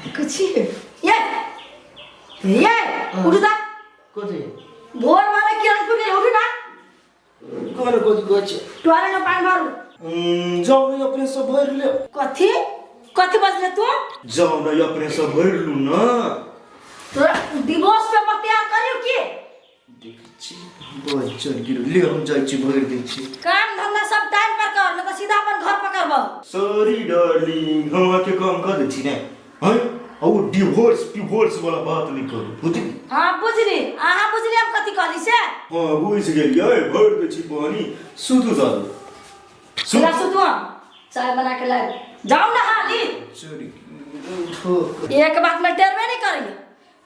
देखै छी ये ये उठू ता कथी भोर वाला किरण फुटि गेलै उठू ना कोन कथी कहै छै टॉयलेट में पानि भरू जाउ ने अपने सब भरि ले कथी कथी बजले तू जाउ ने अपने सब भरि लू ना तोरा डिवोर्स पेपर तैयार करियो की देखै छी बच्चन गिर ले हम जाइ छी भरि दै छी काम धंधा सब टाइम पर कर नहीं तो सीधा अपन घर पकड़बो सॉरी डार्लिंग हम अहाँके काम कऽ दै छी ने हैं आ ओ डिवोर्स पिवोर्स वाला बात नहि करू बुझली हाँ बुझली अहाँ बुझली हम कथी कहली से हाँ बुझि गेलियै भरि दै छी पानी सुतू दादू सुना सुतू हम चाय बना के लाब जाओ ना हाली चोरी उठो एक बात में टेरबे नहीं करी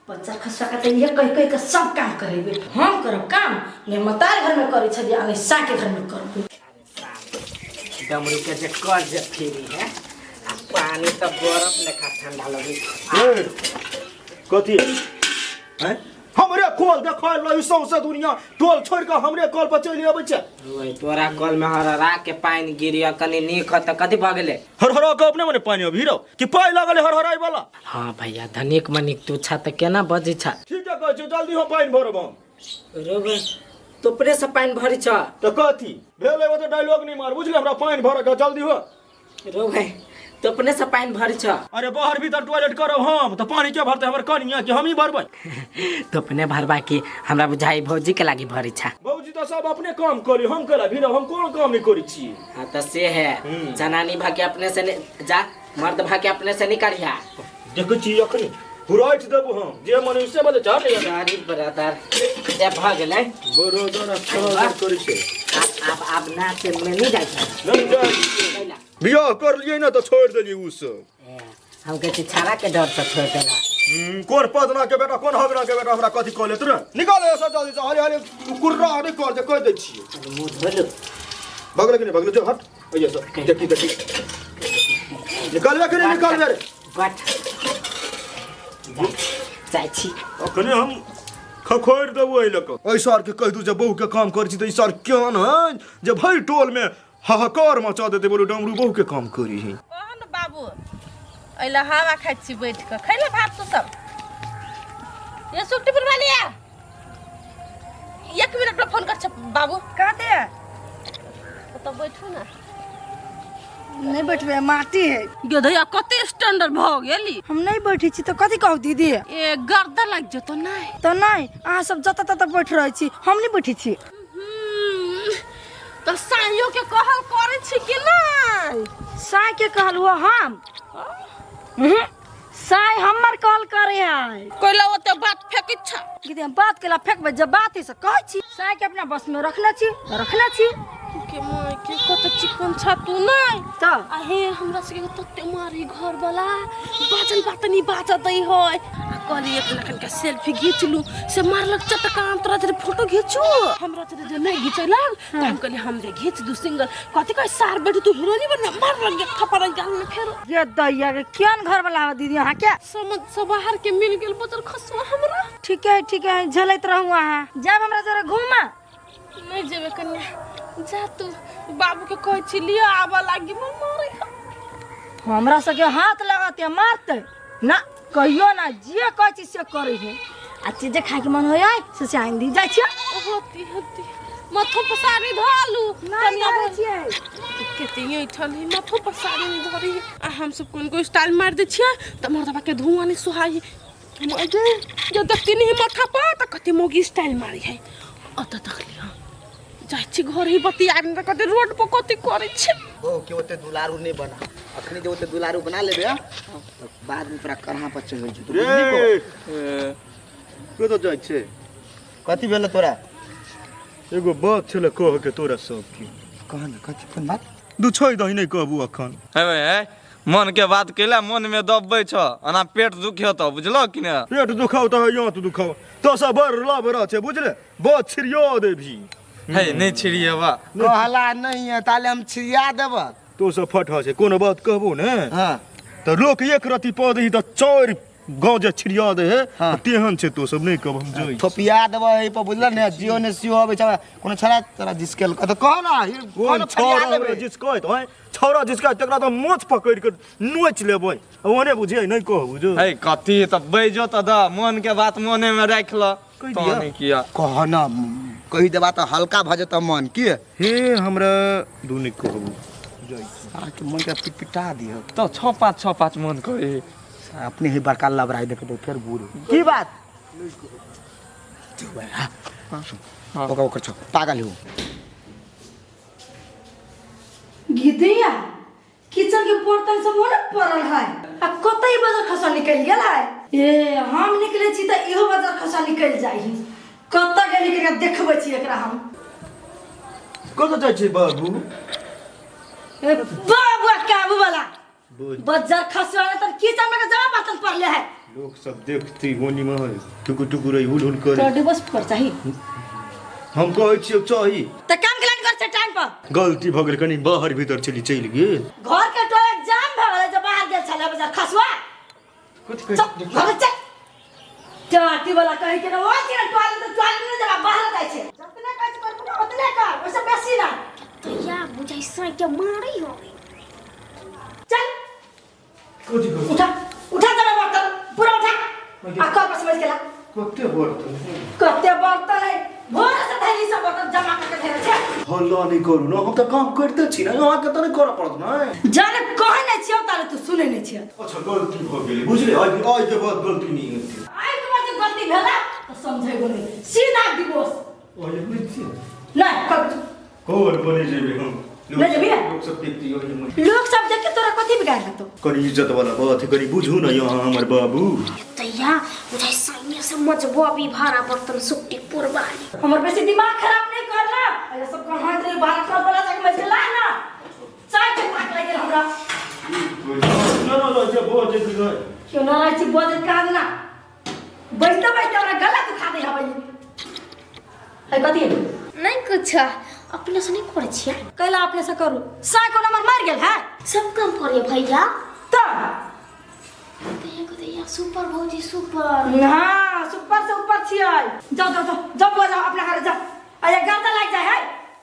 बच्चा खसुआ के तो ये कह कह के सब काम करेबे हम करब काम ने मतार घर में करै छलियै आ ने साके घर में करबै डमरू के जे कर जे फ्री है आ पानी तो बर्फ लेखा ठंडा लगे ए, कथी हैं हमरे कल देखै लई सौंसे दुनिया टोल छोड़ के हमरे कल पर चलि अबै छै ओए तोरा कल में हरहरा के पानि गिरिया कनी नीक ह त कथी भऽ गेलै हरहरा के अपने मने पानि अभी रहो कि पाइ लागल हरहराइ वाला हाँ भैया धनिक मनिक तू छा त केना बजै छा ठीक है कहै छी जल्दी हम पानि भरब हम रो बे तोपरे से पानि भरी छ तऽ कथी भेल एगो तऽ डायलॉग नहि मार बुझले हमरा पानि भरऽ के जल्दी हो रो भाई तोपने से पानि भरी छ अरे बाहर भीतर टॉयलेट करब हम तऽ पानि के भरतै हमर कनिया कि हमही भरबै तोपने भरबा की हमरा बुझाई भौजी के लागी भरी छा भौजी तऽ सब अपने काम करी हम केला भीरब हम कोनो काम नहि करै छी हाँ तो से है जनानी भा के अपने से नहीं जा मर्द भा के अपने से नहीं करिया देखै छी अखनी हुराइट देबू हम जे मन से बजे चल सॉरी ब्रदर ए भ गेलै बरोबर अच्छा करै छै आब आब आब नाचे में नहीं जाइ छै नहि जाइ बियाह कर लियै ने तऽ छोड़ि देलियै उ सब ए, हम कहै छी छाड़ा के डर से छोड़ देला कोन पदना के बेटा कोन हगना के बेटा हमरा कथी कह लेत रे निकाल ऐसा जल्दी से हाले हाले तू कुर्रा नहि कर जे कह दै छियै मुंह धो लू भगले कि नहि भगले जो हट अइये सब देखी देखी निकालबे कि नहि निकालबे रे बट जाइ छी अखने हम खखोरि देबो एहि लऽ कऽ एहि सारके कहि दू जे बहुके काम करै छी तऽ ई सार केहन है जे भरि टोलमे हाहाकार मचा देतै बोलू डमरू बहुके काम करी है कह ने बाबू एहि हवा खाइ छी बैठ कऽ खैले भात तू सब ये सुखटीपुर वाली आ एक मिनट में फोन कर छ बाबू कहाँ थे ओतऽ बैठू ना नहीं बैठबे माटी है गधैया कते स्टैंडर्ड भऽ गेली हम नहीं बैठे छी तो कथी कहू दीदी ए गर्दा लागि जेतौ नहि तो नहीं अहाँ सब जतऽ ततऽ बैठ रहै छी हम नहीं बैठे छी तऽ साइयो के कहल करै छी कि नहि साई के कहल हुआ हम उहुं, साई हमर कॉल करे है कोइला ओते बात फेकै छ दीदी हम बात केला फेंकबै जब बात है से कहै छी साई के अपना बस में रखने छी तऽ रखने छी के माय के कत चिकन छ तू नहि तऽ आहे हमरा सबके तते मारी घर वाला बाजल बात नहीं बाजत दै है आ कहली एक लखन के सेल्फी घीच लू से मारलक चटकान तोरा जरे फोटो घीचू हमरा जरे जे नहीं घिचैलक तऽ हम कहली हम जे घीच दू सिंगल कथी कहे सार बेटी तू हीरोनी बन मारलक एक थप्पड़ गाल में फेरो ये दैया के केहन घर वाला है दीदी अहाँ के समझ से बाहर के मिल गेल बचल खसुआ हमरा ठीक है ठीक है झेलैत रहू अहाँ जायब हमरा जरा घूमा नहीं जेबे कन्या जा तू बाबू के कहै छी लिअ आबऽ लागी मन मारै है। हमरा सबके हाथ लगाते मारते ना कहियो ना जे कहै छी से करै है आ चीज जे खायके मन होय है से से आनि दी जाइ छियै होती होती माथो पर साड़ी धोलू नहीं धरै छियै कते ऐठल है माथो पर साड़ी नहीं धरी है आ हम सब कोन कोन स्टाइल मार दै छियै तऽ मर्दबा के धुआं नहीं सुहाई है हम अजे जो देखती नहीं माथा पर तऽ कते मोगी स्टाइल मारी है अतऽ देखली हँ जाइ छी घर ही बतियाबी नहि तऽ कते रोड पर कते करै छै बहू के ओते दुलारू नहि बना अखनी जे ओते दुलारू बना लेबे तऽ बाद में तोरा करहा पर चढ़ जेतौ रे बुझली को? कतऽ जाइ छै कथी भेल तोरा एगो बात छलै कह के तोरा सबके कह ने कथी कोन बात दू छोड़ि दही नहि कहबू अखन हे भाई हे मन के बात कैला मन में दबबै छ ओना पेट दुखेतौ बुझलौ कि ने पेट दुखाव तऽ यहाँ दुखाव तो सब बड़ लाभ छै बुझले बात छिड़िया देबही हे नहि छिड़िएबा कहला नहीं है ताले हम छिड़िया देब तो सब फटा छै कोनो बात कहबो ने हाँ तऽ लोक एक रति पऽ दही तऽ चारि गाँव जे छिड़िया दे है। हाँ। तेहन छै तो सब नहीं कब हम जोई थोपिया देबै एहि पर बुझल ने जियो ने सियो अबै छै कोनो छड़ा तोरा जिसके तऽ कह ना कोन छौड़ा हमरा जिसकै तो छौड़ा जिसकै तकरा तो मोछ पकड़ के नोच लेबै ओने बुझियै नहीं कह बुझो। है कथी तऽ बैजो तऽ द मन के बात मोने में राखि ल। कहि दिया। तहन किया कह ना कहि देबा तऽ हल्का भऽ जेतऽ मन की। हे हमरा दू नहीं कहबू। साला मन के पिटपिटा दिह तऽ 6 5 6 5 मन करे अपने ही बड़का लबराई देखते फिर बूढ़ की बात ओकर ओकर छो पागल हो गिदिया किचन के बर्तन सब ओने पड़ल है आ कतई बजर खसा निकल गेल है। ए हम निकले छी त इहो बजर खसा निकल जाई। कत गेली के देखबै छी एकरा हम। कत जाइ छी बाबू? ए बाबू काबू वाला बजर खसवा त किचन में के जमा बर्तन पड़ले है। लोग सब देखती होनी में टुकु टुकु रही हुल हुल करे। तो डिवोर्स पर चाही हम कहै छियै चाही त काम केलन कर छै टाइम पर। गलती भ गेल कनी बाहर भीतर चली चलि गेल। घर के टॉयलेट जाम भ गेल जे बाहर गेल छले बजर खसवा। कुछ चल घर चल टाटी वाला कहि के ना ओ छै टॉयलेट त टॉयलेट नै जमा बाहर जाइ छै। जतने काज करबो ना ओतने कर ओइसे बेसी ना। तो या बुझाइ साइ के मारै हो। चल उठा उठा जमा बर्तन पूरा उठा आ कर बस समझ गेला। कते बर्तन कते बर्तन है भोर से धैली सब बर्तन जमा करके धैले छै। हल्ला नहीं करू ना हम त काम करते छी ना अहाँ के त नहीं करऽ पड़त ना। जाने कहै नै छियौ ताले तू सुनै नै छियौ। अच्छा गलती भ गेलै बुझले आइ आइ के बाद गलती नहीं हेतै। आइ के बाद जे गलती भेला त समझेबो नै सीधा डिवोर्स। ओए नहि छी नै कर कोन बने जेबै हम नहीं जेबी? लोग सब देखती हो लोग सब देख के तोरा कथी बिगाड़ लेतो। कनी इज्जत वाला बात है कनी बुझू ना यहाँ हमर बाबू। तो या बुझाइ साइने से मजबो अभी भाड़ा बर्तन सुट्टी पुरवाली। हमर बेसी दिमाग खराब नहीं करना। अरे सब कहाँ रे बाहर कर वाला जाके मजला ना चाय के ताक लगे हमरा। ना ना ना जे बोझ जे क्यों ना राची बोझ का ना बैठते बैठते हमरा गला दुखा दे हबई है कथी नहीं कुछ अपने से नहीं करे छियै। कैला अपने से करू साय को नंबर मार गेल है सब काम करे भैया त भैया सुपर भौजी सुपर। हां सुपर से ऊपर छियै। जाओ जाओ जाओ जाओ बुआ जाओ अपना घर जाओ। अरे गर्दा लाग जाय है।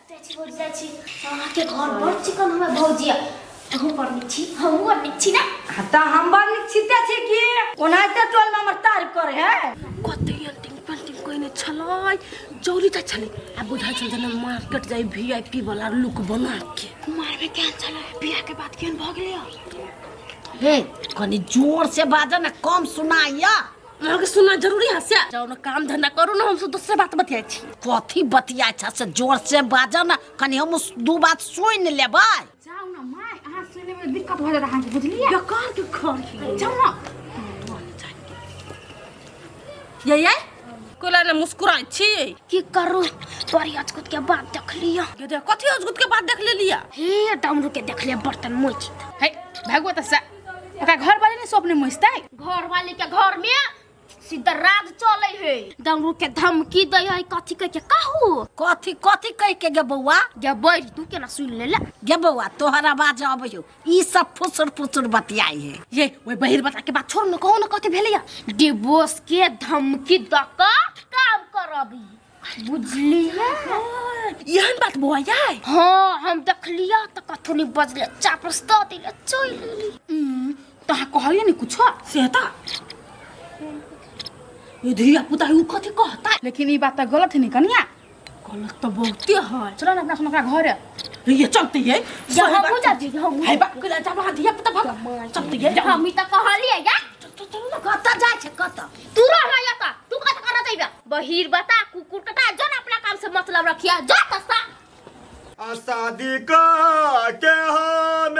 जाइ छी भौजी जाइ छी अहाँ के घर बड़ चिकन हमे भौजी अहूँ बड़ नीक छी हमहूँ बड़ नीक छी ना। हाँ त हम बड़ नीक छिते छी की ओनाहिते टोल में हमर तारीफ करे है। कते एंटिंग पेंटिंग कइने छलै जौरी त छलै आ बुझाइ छल जेना मार्केट जाय वीआईपी वाला लुक बना के। कुमार में केहन छलै बियाह के बाद केहन भ गेलै? हे कनी जोर से बाजा ना कम सुनाइया। अहाँके सुनना जरूरी है से जाओ ना काम धंधा करू ना हम सब दोसर बात बतियाइ छी। कथी बतियाइ छ से जोर से बाजा ना कनी हम दू बात सुनि लेबै। जाउ ना my अहाँ सुनने में दिक्कत भऽ जायत अहाँके बुझलियै। बेकार के घर है जाउ ना। ये ये कोला ने मुस्कुराइ छी की करू बड़ी अजगुत के बात देख लिया। गे दे कथी अजगुत के बात देख लेलिया? हे डमरू के देख लिया बर्तन मोचित। हे भागो त से ओकरा घर वाले ने सपने मोचतै। घर वाले के घर में सीधा राज चले है। डमरू के धमकी दै है कथी कह के कहू कथी कथी कह के गे बौआ? गे बैठ तू केना सुन लेला। गे बौआ तोहर आवाज अबै ई सब फुसुर फुसुर बतियाई है। ये ओइ बहिर बता के बात छोड़ न कहू न कथी भेलैया? डिवोर्स के धमकी द क काम करबी बुझलियै। एहन बात बौआ याय? हाँ हम देखलिया त कथो नहीं बजले चापस द दिले चल गेली। त अहाँ कहलियै ने कुछो से त ये धिया पुता उ कथी कहता? लेकिन ई बात त गलत है नी कनिया। गलत त बहुते है। चलो ना अपना सुनका घर ये चलते ये या हमहू जा जी हमहू है बा कला जा वहां धिया पुता भाग चलते ये हम त कहलियै या चल ना कत जाइ छै कत तू रह ना या तू कत कर जइबे बहिर बता कुकुर कटा जन अपना काम से मतलब रखिया जा तसा। शादी का के हम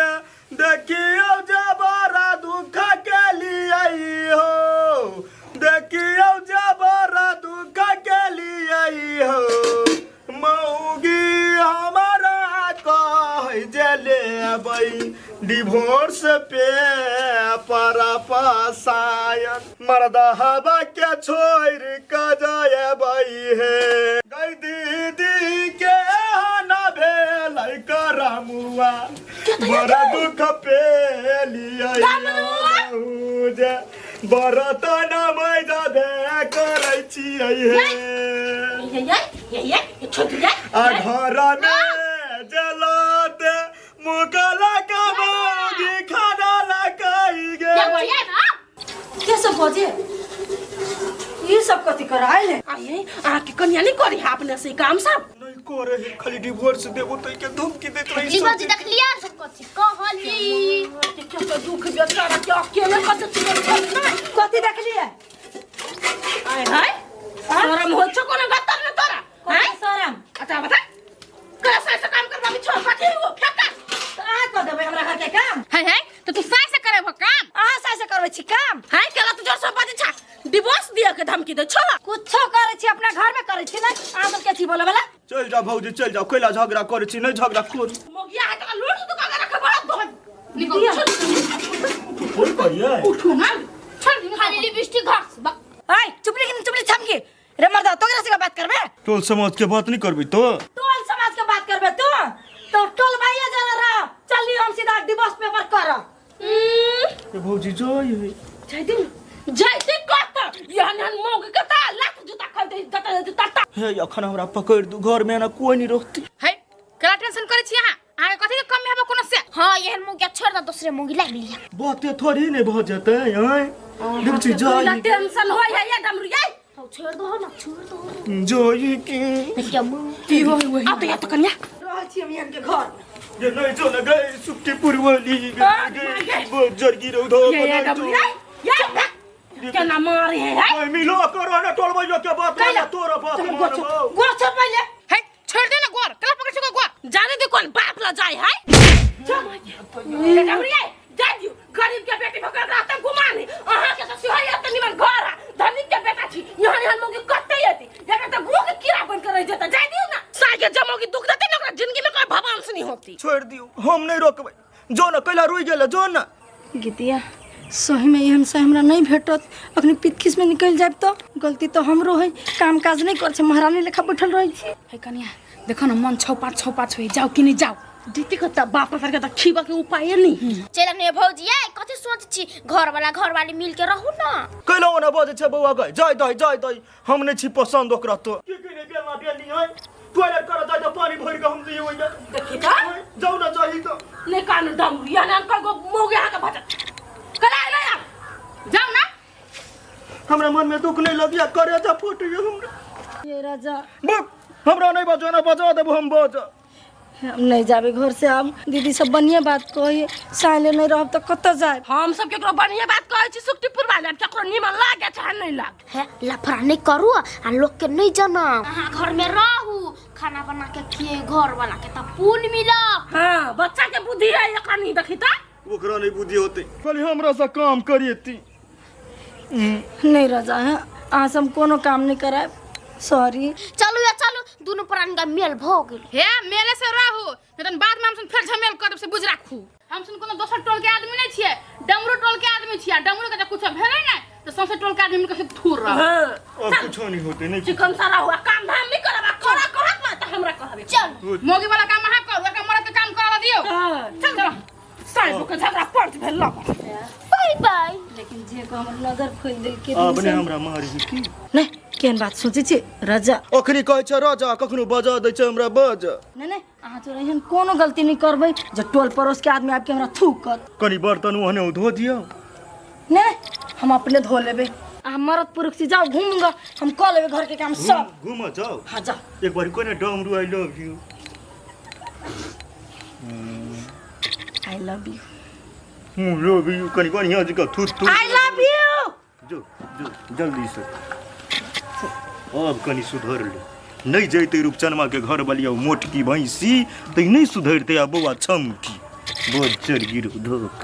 देखियो जबरा दुख के लिए हो देखियो जबरा दुख के लिए हो मौगी हमारा कह जे लेबै डिवोर्स पे पर पसायन मर्दा हवा के छोड़ के जायबै हे गई दीदी के ना भेलै करमुआ बड़ा दुख पे लियै जे बरतन मैजा दे करै छियै हे। ये ये ये ये छोड़ दे। आ घर में जला दे मुकला का मौगी खाना लगाई गे। ये ना के सब बजे ई सब कथी कराइल है? आये आके कन्या नहीं करी है अपने से काम सब नहीं करे है, खाली डिवोर्स देबो तो के धमकी देत रही। लिबो जी देख लिया सब कथी कहली। के क्या तो दुख बेचारा के अकेले कते चल छल ना। कथी देखलिए? आय हाय शरम हो छो कोनो गत्तर न तोरा? कथी शरम? अच्छा बता कला से ऐसा काम करबा छो कथी हो फेंका तऽ अहाँ कऽ देबै हमरा घर के काम? है है तो तू साय से करे काम। अहाँ साय से करबै छी काम? हाय केला तू जोर से बाजै छा डिवोर्स दिया के धमकी दे छो। कुछो करै छी अपना घर में करै छी ना, अहाँ सब के छी बोले वाला? चल जाओ भौजी चल जाओ, कैला झगड़ा करै छी, नहीं झगड़ा करू। मोगिया है त लूट तू का रख बड़ा दो निकल कोई करिए उठू ना छोड़ दी खाली लिपस्टिक घर से आय चुपली के चुपली छमकी रे मर्दा, तोरा से बात करबे? टोल समाज के बात नहीं करबी तो? टोल समाज के बात करबे तू तो टोल भाइया जरा रह, चली हम सीधा डिवोर्स पेपर कर। ए भौजी जाई है जाय दे जाय दे कत यहन हन मोग कता लात जूता खाइ दे जता जता ता। हे अखन हमरा पकड़ दू, घर में ना कोई नहीं रहती। है केला टेंशन करै छी अहाँ? अहाँ कथी के कमी हेबो कोनो से? हां एहन मोगिया छोड़ दे दूसरे मोगी ला लिया। बाते थोड़ी नहीं भऽ जेतै आय देख छी जाई टेंशन होय है या डमरुआ तो छोड़ दो ना, छोड़ दो जाई की देखिए मुंह की होय वही आ तो या तो कन्या रहल छी हम यहाँ के घर में। ये नहीं जो न गए सुट्टी पुरवली गए वो जरगी रौदा ये ये डमरुआ ये केना मारे है है ओए मिलो करो ना टोल भैया के बात कैला? तोरा बात चल मानबो। गोर छोड़ पहिले। है छोड़ दे ना गोर केला पकड़ छो गोर जाने दे कोन बाप ला जाय है। ये डमरुआ जा दियो गरीब के बेटी भकर रहता गुमान अहाँ के तो सिहाय त निमन घर आ धनिक के बेटा छी यहाँ यहाँ मोगी कत्ते एती एकर त गुह के कीड़ा बन के रह जेता। जाय दियो ना साय के जमोगी दुख देते ना ओकरा जिंदगी में कोई भगवान से नहीं होती। छोड़ दियो हम नहीं रोकबै, जो ना कैला रुइ गेल जो ना। गीतिया सही में एहन से हमरा नहीं भेटत, अखनी पितखिस में निकल जाब तो गलती तो हमरो है, काम काज नहीं कर छे महारानी लेखा बैठल रही छी। है कन्या देखो ना मन 6-5 6-5 होई, जाओ कि नहीं जाओ? दीदी के त बाप पर के त खीबा के उपाय नहीं। चल ने भौजी ए कथी सोच छी घर वाला घर वाली मिल के रहू ना। कैला ओना बजै छै बौआ गई जाय दही जाय दही, हम नहीं छी पसंद ओकरा तो। की की नहीं बेलना बेलनी है टॉयलेट कर जाय त पानी भरि के हम दिए ओइमे। देखी त जाऊ ना चाही तो ने कान डमरुआ ने कगो मोगे आ के भटक कला ले आ जाओ ना। हमरा मन में दुख नहीं लगिया करे जा फूट हमरा। ये राजा बक हमरा नहीं बजाना बजा देबो हम बजा। हम नहीं जाबे घर से, अब दीदी सब बढ़िया बात कही साइले नहीं रहब त कत जाए? हम सब केकरो बढ़िया बात कहै छी सुक्तिपुर वाला केकरो निमन लागे चाहे नहीं लागे। है लफड़ा नहीं करू आ लोग के नहीं जाना, अहाँ घर में रहू खाना बना के खिए घर वाला के त पुण्य मिला। हां बच्चा के बुद्धि है एकरा नहीं देखी त ओकरा नहीं बुद्धि होते खाली हमरा से काम करिएती। नहीं राजा है अहाँ से हम कोनो काम नहीं कराए, सॉरी। चलू या चलू दोनों प्राणी का मेल भ गेल। हे मेले से रहू नहीं बाद में हमसन फेर झमेल कर देब से बुझ राखू। हमसन कोनो दोसर टोल के आदमी नहीं छियै, डमरू टोल के आदमी छियै। डमरू के कुछ भेलै नै त सौंसे टोल के आदमी के थूर रह। हां अब कुछ नहीं होते नहीं चिकन सारा हुआ काम धाम नहीं करब करा करत ना त हमरा कहबे। चल मोगी वाला काम अहाँ करू एकरा मरद के काम करा दियौ। हां चल चल साहेब के झगड़ा पड़ भेल लग। Bye bye. लेकिन जे को हमर नजर खोल देल के अब ने हमरा मारी की नहीं केहन बात सोचै छी राजा? अखनी कहै छै राजा कखनो बजा दै छै हमरा बजा। नहीं नहीं अहाँ तो एहन कोनो गलती नहीं करबै जे टोल पड़ोस के आदमी आबि के हमरा थूकत। कनी बर्तन ओहने धो दियौ। नहीं हम अपने धो लेबै, अहाँ मरद पुरुष छी जाओ घूमूंगा हम कऽ लेबै घर के काम सब। घूम जाओ। हाँ जाओ। एक बार कोने डमरू I love you. I love you. Love you कनी बढ़िया जगह थू थू। I love you. जो जो जल्दी से अब कनी सुधर ले, नहीं जैते रूपचनमा के घर वाली मोटकी भैंसी तो नहीं सुधरते आ बौआ छमकी बज्जर गिरो धोक।